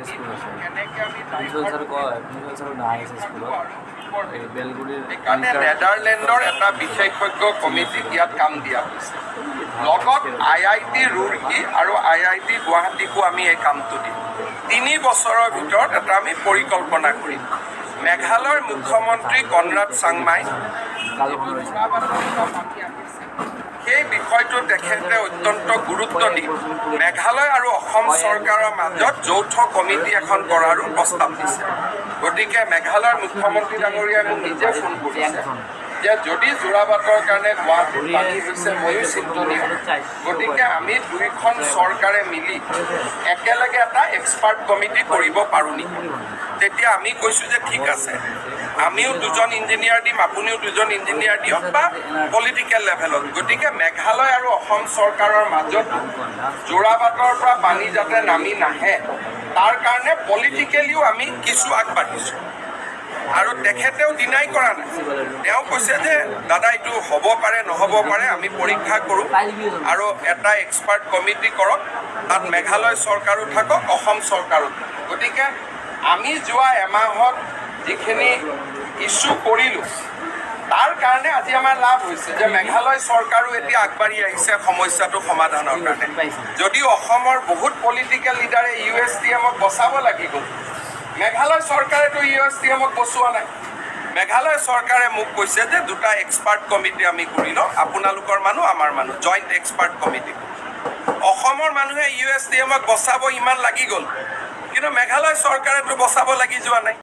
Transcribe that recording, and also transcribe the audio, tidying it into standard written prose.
School আছে। কেনেকে আমি প্ৰিন্সিপাল ছাৰ কয়, প্ৰিন্সিপাল ছাৰো নাহিছে স্কুলত। এই বেলগুৰিৰ সেইকাৰণে নেডাৰলেণ্ডৰ এটা বিশেষজ্ঞ কমিটিক ইয়াত কাম দিয়া হৈছে। লগত আই I T Roorkee আৰু আই I T গুৱাহাটীকো আমি এই কামটো দিম। 3 বছৰৰ ভিতৰত এটা আমি পৰিকল্পনা কৰিম। মেঘালয়ৰ মুখ্যমন্ত্ৰী কনৰাড চাংমাই কালখন ৰৈছে। সেই বিষয়টো তেখেতে অত্যন্ত গুৰুত্ব দি মেঘালয় আৰু অসম চৰকাৰৰ মাজত যৌথ কমিটি এখন কৰাৰো প্ৰস্তাৱ দিছে। গতিকে মেঘালয়ৰ মুখ্যমন্ত্ৰী ডাঙৰীয়াই মোক নিজে ফোন কৰিছে যে যদি যোৰাবাটৰ কাৰণে গুৱাহাটীত পানী হৈছে, ময়ো চিন্তনীয়। গতিকে আমি দুইখন চৰকাৰে মিলি একেলগে এটা এক্সপাৰ্ট কমিটি কৰিব পাৰোঁ নেকি? তেতিয়া আমি কৈছোঁ যে ঠিক আছে, আমিও দুজন ইঞ্জিনিয়াৰ দিম, আপুনিও দুজন ইঞ্জিনিয়াৰ দিয়ক বা পলিটিকেল লেভেলত। গতিকে মেঘালয় আৰু অসম চৰকাৰৰ মাজত যোৰাবাটৰ পৰা পানী যাতে নামি নাহে, তাৰ কাৰণে পলিটিকেলিও আমি কিছু আগবাঢ়িছোঁ। আৰু তেখেতেও ডিনাই কৰা নাই। তেওঁ কৈছে যে দাদা, এইটো হ'ব পাৰে, নহ'ব পাৰে, আমি পৰীক্ষা কৰোঁ আৰু এটা এক্সপাৰ্ট কমিটি কৰক, তাত মেঘালয় চৰকাৰো থাকক, অসম চৰকাৰো থাকক। গতিকে আমি যোৱা এমাহত যিখিনি ইছ্যু কৰিলোঁ, তাৰ কাৰণে আজি আমাৰ লাভ হৈছে যে মেঘালয় চৰকাৰো এতিয়া আগবাঢ়ি আহিছে সমস্যাটো সমাধানৰ কাৰণে। যদিও অসমৰ বহুত পলিটিকেল লিডাৰে ইউ এছ টি এমক বচাব লাগি গ'ল, মেঘালয় চৰকাৰেতো ইউ এছ টি এমক বচোৱা নাই। মেঘালয় চৰকাৰে মোক কৈছে যে দুটা এক্সপাৰ্ট কমিটি আমি কৰি লওঁ, আপোনালোকৰ মানুহ, আমাৰ মানুহ, জইণ্ট এক্সপাৰ্ট কমিটি। অসমৰ মানুহে ইউ এছ টি এমক বচাব ইমান লাগি গ'ল, কিন্তু মেঘালয় চৰকাৰেতো বচাব লাগি যোৱা নাই।